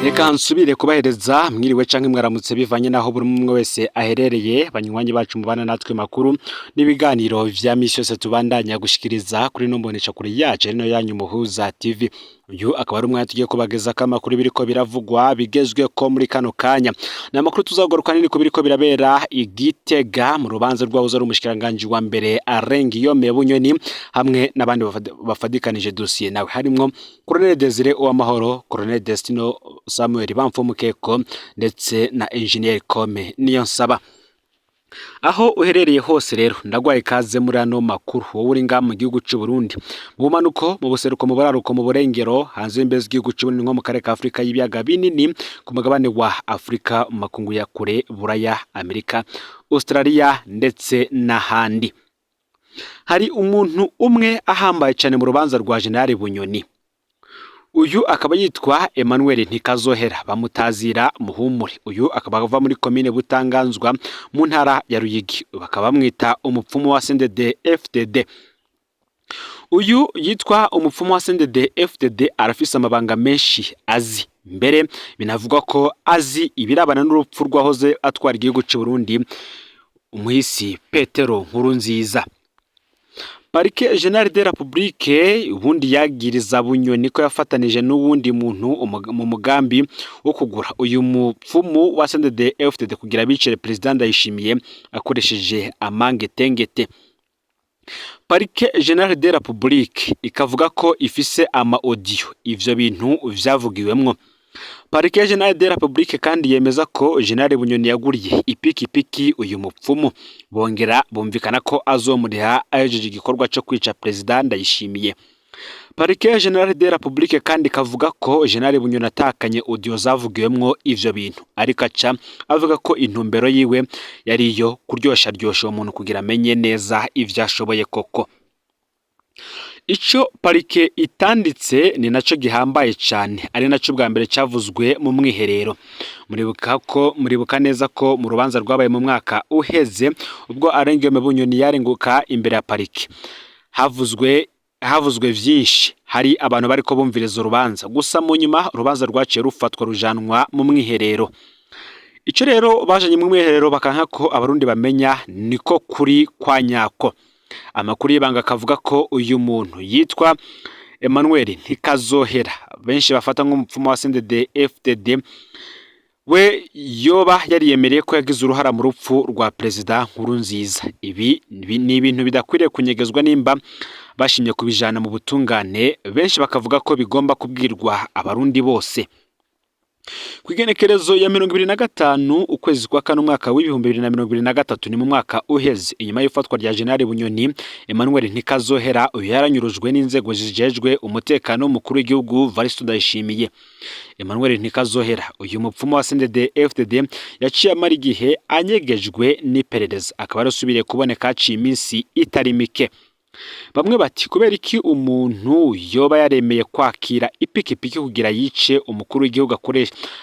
Reka nsubire kubahereza mwiriwe canke mwaramutse, bivanye naho buri umwe wese aherereye. Banywanyi bacu mubana natwe, makuru n'ibiganiro vya misi yose tubandanya gushikiriza kuri no mbonesha kure yacu, ari no yanyu Muhuza TV. Uyu akaba ari umwanya tugiye kubagezako amakuru biriko biravugwa, bigezweko muri kano kanya. Ni amakuru tuzagaruka nini ku biriko birabera i Gitega mu rubanza rwahoze ari umushikiranganji wa mbere Alain Guillaume Bunyoni hamwe n'abandi bafadikanije dosiye nawe, harimwo Colonel Desire Uwamahoro, Colonel Destino Samuel Bamfumukeko ndetse na Engineer Kome Niyonsaba. Aho uherereye hose rero, ndagwaye ikaze muri ano makuru. Wowe uri ngaha mu gihugu c'u Burundi, mu bumanuko, mu buseruko, mu buraruko, mu burengero, hanze y'imbibe z'igihugu c'u Burundi nko mu karere ka Afurika y'ibiyaga binini, ku mugabane wa Afurika, mu makungu ya kure, Buraya, Amerika, Australia ndetse n'ahandi. Hari umuntu umwe ahambaye cane mu rubanza rwa General Bunyoni. Uyu akaba yitwa Emmanuel Ntikazohera, bamutazira Muhumure. Uyu akaba ava muri komine Butanganzwa mu ntara ya Ruyigi, bakaba bamwita umupfumu wa CNDD FDD. Uyu yitwa umupfumu wa CNDD FDD arafise amabanga menshi azi, mbere binavugwa ko azi ibirabana n'urupfu rwahoze atwara igihugu c'u Burundi, umuhisi Petero Nkurunziza. Parquet Général de la République ubundi yagiriza Bunyoni ko yafatanije n'uwundi muntu mu mugambi wo kugura uyu mupfumu wa CNDD FDD kugira bicare President Ndayishimiye akoresheje amangetengete. Parquet Général de la République ikavuga ko ifise ama audio ivyo bintu vyavugiwemwo. Parquet Général de la République kandi yemeza ko General Bunyoni yaguriye ipikipiki uyu mupfumu, bongera bumvikana ko azomuriha ahejeje igikorwa co kwica Perezida Ndayishimiye. Parquet Général de la République kandi kavuga ko General Bunyoni atakanye audio zavugiwemwo ivyo bintu, ariko aca avuga ko intumbero yiwe yari iyo kuryosha ryosha uwo muntu kugira amenye neza ivyo ashoboye koko. Ico parike itanditse ni naco gihambaye cane, ari naco bwa mbere cavuzwe mu mwiherero. Muribuka neza ko mu rubanza rwabaye mu mwaka uheze, ubwo Alain Guillaume Bunyoni yarenguka imbere ya parike, havuzwe vyinshi. Hari abantu bariko bumviriza urubanza gusa. Mu nyuma urubanza rwaciye rufatwa rujanwa mu mwiherero. Ico rero bajanye mu mwiherero bakanka ko abarundi bamenya niko kuri kwa nyako. Amakuru y'ibanga akavuga ko uyu muntu yitwa Emmanuel Ntikazohera, benshi bafata nk'umupfumu wa CNDD FDD, we yoba yariyemereye ko yagize uruhara mu rupfu rwa Perezida Nkurunziza. Ibi ni ibintu bidakwiriye kunyegezwa nimba bashimye kubijana mu butungane. Benshi bakavuga ko bigomba kubwirwa abarundi bose. Ku igenekerezo ya 25 ukwezi kwa kane umwaka w'2023, ni mu mwaka uheze, inyuma y'ifatwa rya General Bunyoni, Emmanuel Ntikazohera uyu yaranyurujwe n'inzego zijejwe umutekano w'umukuru w'igihugu Varisto Ndayishimiye. Emmanuel Ntikazohera, uyu mupfumu wa CNDD FDD, yaciye amara igihe anyegejwe n'iperereza, akaba yarasubiriye kuboneka haciye iminsi itari mike. Bamwe bati: "Kubera iki umuntu yoba yaremeye kwakira ipikipiki kugira yice umukuru w'igihugu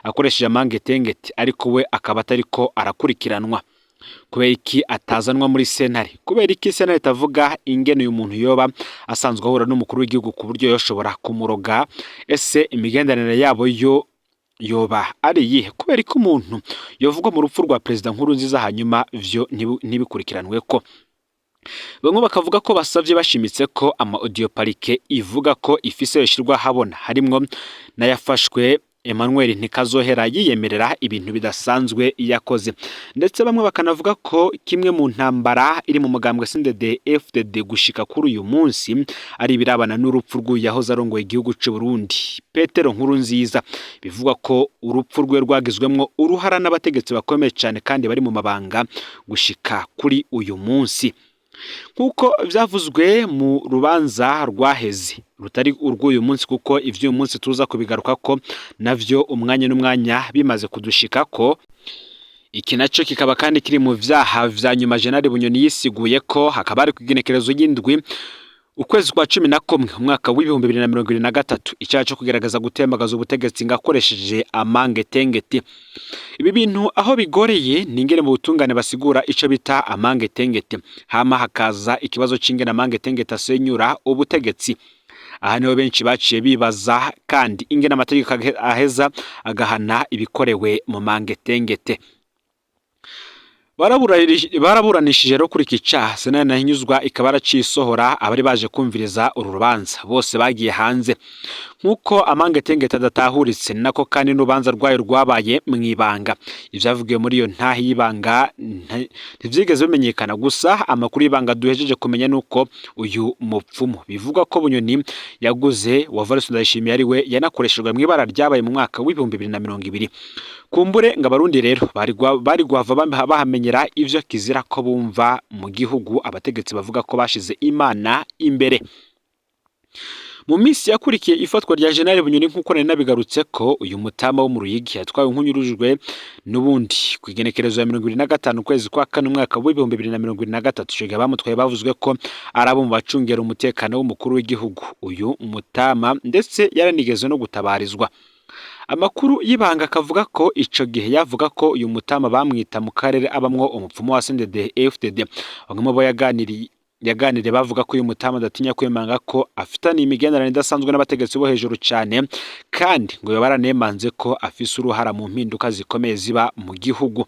akoresheje amangetengete, ariko we akaba atariko arakurikiranwa? Kubera iki atazanwa muri sentare? Kubera iki sentare itavuga ingene uyu muntu yoba asanzwe ahura n'umukuru w'igihugu ku buryo yoshobora kumuroga? Ese imigenderanire yabo yo yoba ari iyihe? Kubera ko umuntu yovugwa mu rupfu rwa Perezida Nkurunziza, hanyuma vyo ntibikurikiranwe ko?" Bamwe bakavuga ko basavye bashimitse ko ama audio parike ivuga ko ifise yoshirwa habona, harimwo n'ayafashwe Emmanuel Ntikazohera yiyemerera ibintu bidasanzwe yakoze. Ndetse bamwe bakanavuga ko kimwe mu ntambara iri mu mugambwe CNDD FDD gushika kuri uyu munsi ari ibirabana n'urupfu rw'uyu yahoze arongoye igihugu c'u Burundi, Petero Nkurunziza. Bivugwa ko urupfu rwe rwagizwemwo uruhara n'abategetsi bakomeye cyane kandi bari mu mabanga gushika kuri uyu munsi, nk'uko vyavuzwe mu rubanza rwaheze rutari urw'uyu munsi, kuko ivy'uyu munsi tuza kubigaruka ko navyo umwanya n'umwanya bimaze kudushika ko. Iki naco kikaba kandi kiri mu vyaha vya nyuma General Bunyoni yisiguye ko hakaba hari kw'igenekerezo y'indwi ukwezi kwa 11 umwaka w'2023, icyaha cyo kugerageza gutembagaza ubutegetsi ngo akoresheje amangetengeti. Ibi bintu aho bigoreye ni ingene mu butungane basigura ico bita amangetengete, hama hakaza ikibazo c'ingene amangetengete asenyura ubutegetsi. Aha niho benshi baciye bibaza kandi ingene amategeko aheza agahana ibikorewe mu mangetengete. Baraburanishije rero kuri iki caha, sentare ntahinyuzwa ikaba yaraciye abari baje kumviriza uru rubanza bose bagiye hanze. Nk'uko amangetengete adatahuritse, nako kandi n'urubanza rwayo rwabaye mw'ibanga. Ivyavugiwe muri iyo ntahe y'ibanga ntivyigeze bimenyekana. Gusa amakuru y'ibanga duhejeje kumenya nuko uyu mupfumu bivugwa ko Bunyoni yaguze wa Evariste Ndayishimiye ari we yanakoreshejwe mw'ibara ryabaye mu mwaka w'2020. Kumbure ngo abarundi rero bari guhava bahamenyera ivyo kizira ko bumva mu gihugu abategetsi bavuga ko bashize Imana imbere. Mu minsi yakurikiye ifatwa rya General Bunyoni, nk'uko nari nabigarutse ko uyu mutama wo mu Ruyigi yatwawe nk'unyurujwe n'ubundi ku igenekerezo ya 25 ukwezi kwa kane umwaka w'2023, ico gihe bamutwaye bavuzwe ko ari abo mu bacungera umutekano w'umukuru w'igihugu. Uyu mutama ndetse yaranigeze no gutabarizwa. Amakuru y'ibanga akavuga ko ico gihe yavuga ko uyu mutama bamwita mu karere abamwo umupfumu wa CNDD FDD. Bamwe mu bo yaganiriye bavuga ko uyu mutama adatinya kwemanga ko afitanye imigenderanire idasanzwe n'abategetsi bo hejuru cyane, kandi ngo yoba yaranemanze ko afise uruhara mu mpinduka zikomeye ziba mu gihugu.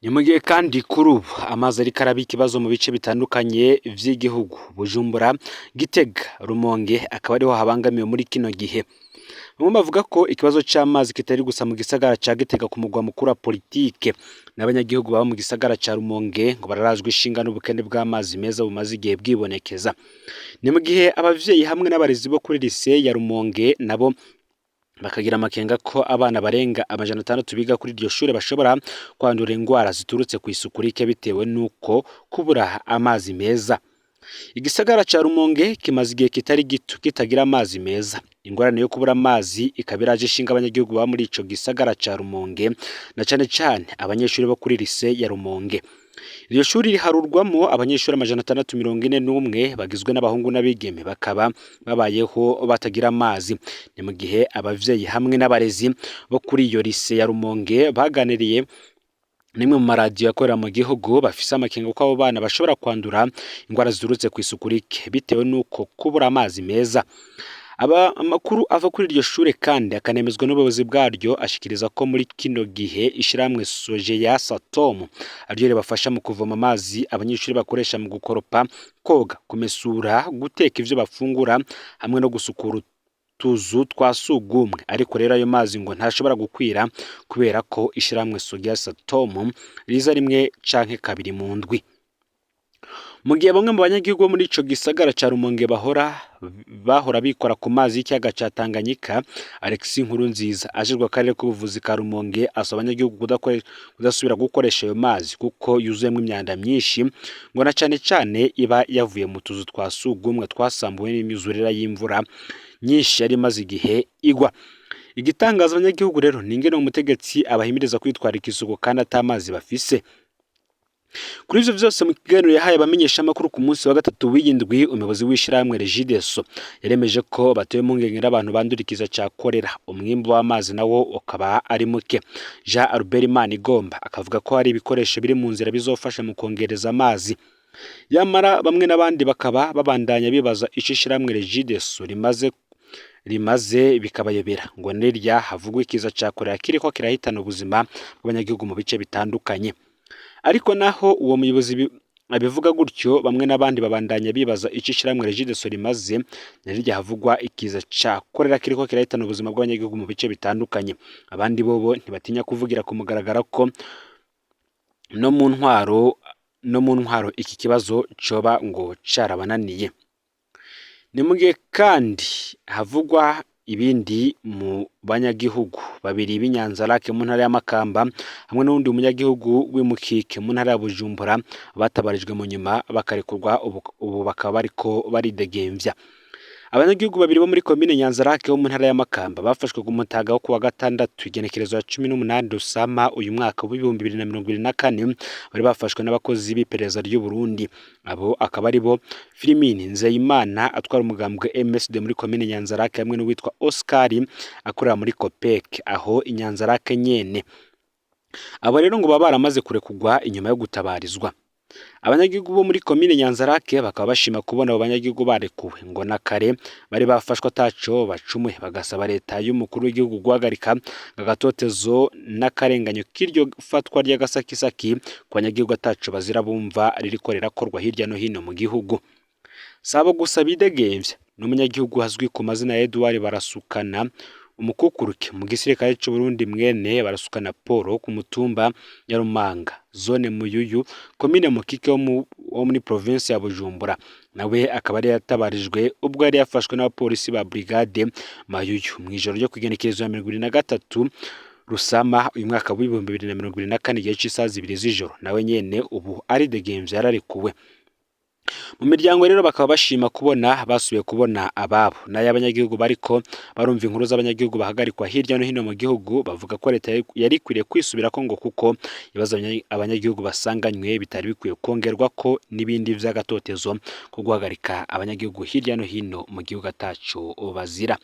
Ni mu gihe kandi kuri ubu amazi ariko araba ikibazo mu bice bitandukanye vy'igihugu. Bujumbura, Gitega, Rumonge akaba ariho habangamiwe muri kino gihe. Bamwe bavuga ko ikibazo c'amazi kitari gusa mu gisagara ca Gitega ku mugwa mukuru wa politike. N'abanyagihugu baba mu gisagara ca Rumonge ngo bararazwa ishinga n'ubukene bw'amazi meza bumaze igihe bwibonekeza. Ni mu gihe abavyeyi hamwe n'abarezi bo kuri lycée ya Rumonge nabo bakagira amakenga ko abana barenga 600 biga kuri iryo shure bashobora kwandura ingwara ziturutse kw'isuku rike bitewe n'uko kubura amazi meza. Igisagara ca Rumonge kimaze igihe kitari gito kitagira amazi meza. Ingorane yo kubura amazi ikaba iraje ishinga abanyagihugu baba muri ico gisagara ca Rumonge, na cane cane abanyeshuri bo kuri lycée ya Rumonge. Iryo shuri riharurwamo abanyeshuri 641 bagizwe n'abahungu n'abigeme, bakaba babayeho batagira amazi. Ni mu gihe abavyeyi hamwe n'abarezi bo kuri iyo lycée ya Rumonge baganiriye nimwe mu maradiyo akorera mu gihugu, bafise amakenga ko abo bana bashobora kwandura ingwara ziturutse kw'isuku rike bitewe n'uko kubura amazi meza. Aba amakuru ava kuri iryo shure kandi akanemezwa n'ubuyobozi bwaryo ashikiriza ko muri kino gihe ishirahamwe Sojeya Satom ariryo ribafasha mu kuvoma amazi abanyeshuri bakoresha mu gukoropa, koga, kumesura, guteka ivyo bafungura hamwe no gusukura utuzu twa sugumwe. Ariko rero ayo mazi ngo ntashobora gukwira kubera ko ishirahamwe Sojeya Satom riza rimwe canke kabiri mu ndwi. Mu gihe bamwe mu banyagihugu bo muri ico gisagara ca Rumonge bahora bikora ku mazi y'ikiyaga ca Tanganyika, Alexis Nkurunziza ajejwe akarere k'ubuvuzi ka Rumonge asaba abanyagihugu kudasubira gukoresha ayo mazi kuko yuzuyemwo imyanda myinshi, ngo na cane cane iba yavuye mu tuzu twa sugumwe twasambuwe n'imyuzurira y'imvura nyinshi yari imaze igihe igwa. Igitangaza abanyagihugu rero ni ingene umutegetsi abahimiriza kwitwararika isuku kandi ata mazi bafise. Kuri ivyo vyose, mu kiganiro yahaye abamenyeshamakuru ku munsi wa gatatu w'iyi ndwi, umuyobozi w'ishirahamwe Regideso yaremeje ko batewe impungenge n'abantu bandura ikiza ca korera, umwimbu w'amazi nawo ukaba ari muke. Jean Albert Manigomba akavuga ko hari ibikoresho biri mu nzira bizofasha mu kongereza amazi. Yamara bamwe n'abandi bakaba babandanya bibaza ico ishirahamwe Regideso rimaze bikabayobera, ngo nirya havugwa ikiza ca korera kiriko kirahitana ubuzima bw'abanyagihugu mu bice bitandukanye. Ariko naho uwo muyobozi abivuga gutyo, bamwe n'abandi babandanya bibaza ico ishirahamwe Regideso rimaze narirya havugwa ikiza ca korera kiriko kirahitana ubuzima bw'abanyagihugu mu bice bitandukanye. Abandi bobo ntibatinya kuvugira ku mugaragaro ko no mu ntwaro iki kibazo coba ngo carabananiye. Ni mu gihe kandi havugwa ibindi mu banyagihugu babiri b'i Nyanzarake mu ntara ya Makamba hamwe n'uwundi munyagihugu w'i Mukike mu ntara ya Bujumbura batabarijwe mu nyuma bakarekurwa, ubu bakaba bariko baridegemvya. Abanyagihugu babiri bo muri komine Nyanzarake bo mu ntara ya Makamba bafashwe ku mutaga wo kuwa gatandatu igenekerezo ya 18 Rusama uyu mwaka w'2024, bari bafashwe n'abakozi b'iperereza ry'u Burundi. Abo akaba ari bo Filimini Nzeyimana atwara umugambwe MSD muri komine Nyanzarake hamwe n'uwitwa Oscar akorera muri Copec aho i Nyanzarake nyene. Abo rero ngo baba baramaze kurekurwa inyuma yo gutabarizwa. Abanyagihugu bo muri komine Nyanzarake bakaba bashima kubona abo banyagihugu barekuwe, ngo na kare bari bafashwe ataco bacumuye, bagasaba leta y'umukuru w'igihugu guhagarika agatotezo n'akarenganyo k'iryo fatwa ry'agasakisaki ku banyagihugu ataco bazira bumva ririko rirakorwa hirya no hino mu gihugu. Sabo gusa bidegemvya, n'umunyagihugu azwi ku mazina ya Edouard Barasukana, umukukuruke mu gisirikare c'u Burundi, mwene Barasukana Paul, ku mutumba Nyarumanga, zone Muyuyu, komine Mukike, wo muri province ya Bujumbura, nawe akaba yari yatabarijwe ubwo yari yafashwe n'abapolisi ba brigade Mayuyu mw'ijoro ryo kw'igenekerezo ya 23 Rusama uyu mwaka w'2024, igihe c'isaha 2 z'ijoro. Nawe nyene ubu aridegemvya, yararekuwe. Mu miryango rero bakaba bashima kubona basubiye kubona ababo. Nayo abanyagihugu bariko barumva inkuru z'abanyagihugu bahagarikwa hirya no hino mu gihugu, bavuga ko leta yari ikwiriye kwisubirako, ngo kuko ibibazo abanyagihugu basanganywe bitari bikwiye kongerwa ko n'ibindi vy'agatotezo ko guhagarika abanyagihugu hirya no hino mu gihugu ataco bazira.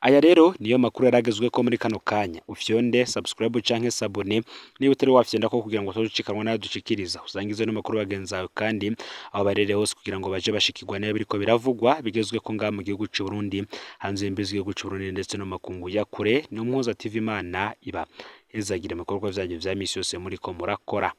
Aya rero niyo makuru yaragezweko muri kano kanya. Ufyonde subscribe canke s'abonner niba utari wafyonda ko, kugira ngo utazucikanwa nayo dushikiriza. Usangize no makuru bagenzi bawe kandi aho barere hose, kugira ngo baje bashikirwa nayo biriko biravugwa bigezweko ngaha mu gihugu c'u Burundi, hanze y'imbizi z'igihugu c'u Burundi, ndetse no mu makungu ya kure. Ni Umuhuza TV. Imana iba hezagire mu bikorwa vyanyu vya misi yose muriko murakora.